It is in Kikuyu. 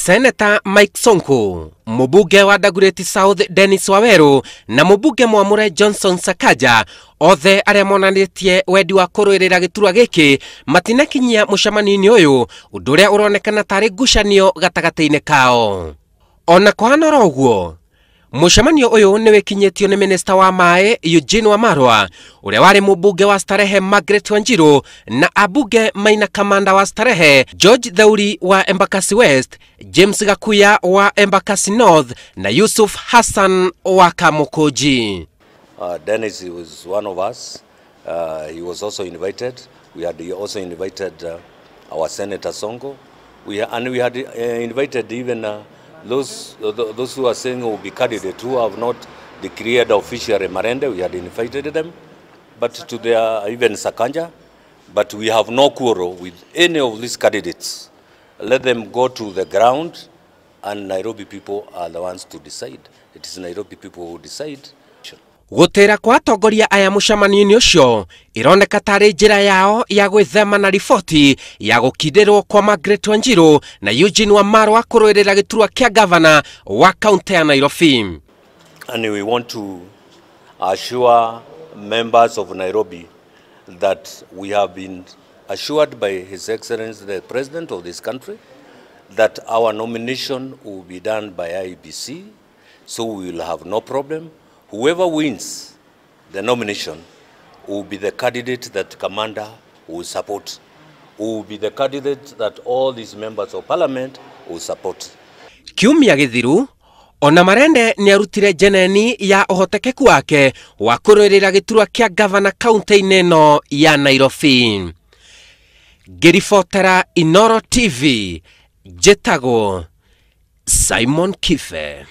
Senator Mike Sonko, mũbunge wa Dagoretti South Dennis Waweru na mũbunge mwamũre Johnson Sakaja, othe arĩa monanĩtie wendi wa kũrũĩrĩra gĩturwa gĩkĩ matinakinyia mũcemanio-inĩ ũyũ, ũndũ ũrĩa ũronekana tarĩ ngucanio gatagatĩ-inĩ kao. Ona kũhana oro ũguo, mũcemanio ũyũ nĩ wĩkinyĩtio nĩ minista wa maĩ Eugene Wamalwa, ũrĩa warĩ mũbunge wa Starehe Margaret Wanjiru, na abunge Maina Kamanda wa Starehe, George Thauri wa Embakasi West, James Gakuya wa Embakasi North na Yusuf Hassan wa Kamukunji. Dennis was one of us. He was also invited. We had also invited our Senator Sonko. And we had invited even those who are saying will be candidates who have not declared officially Marende. We had invited them, but to their even Sakaja. But we have no quarrel with any of these candidates. Let them go to the ground, and Nairobi people are the ones to decide. It is Nairobi people who decide. Gũtĩra kwa atongoria aya mũcemanio-inĩ ũcio ironeka tarĩ njĩra yao ya gwĩthema na riboti ya gũkindĩrwo kwa Margaret Wanjiru na Eugene Wamalwa kũrũĩrĩra gĩturwa kĩa gavana wa kaunti ya Nairobi. And we want to assure members of Nairobi that we have been assured by His Excellency the President of this country that our nomination will be done by IEBC, so we will have no problem. Whoever wins the nomination will be the candidate that Kamanda will support, will be the candidate that all these members of parliament will support. Kiumia gĩthiru, ona Marende nĩarutire njeneni ya ũhotekeku wake wa kũrũĩrĩra gĩturwa kĩa gavana kaunti-inĩ ĩno ya Nairobi. Ngĩribotera Inooro TV, njĩtagwo Simon Kibe.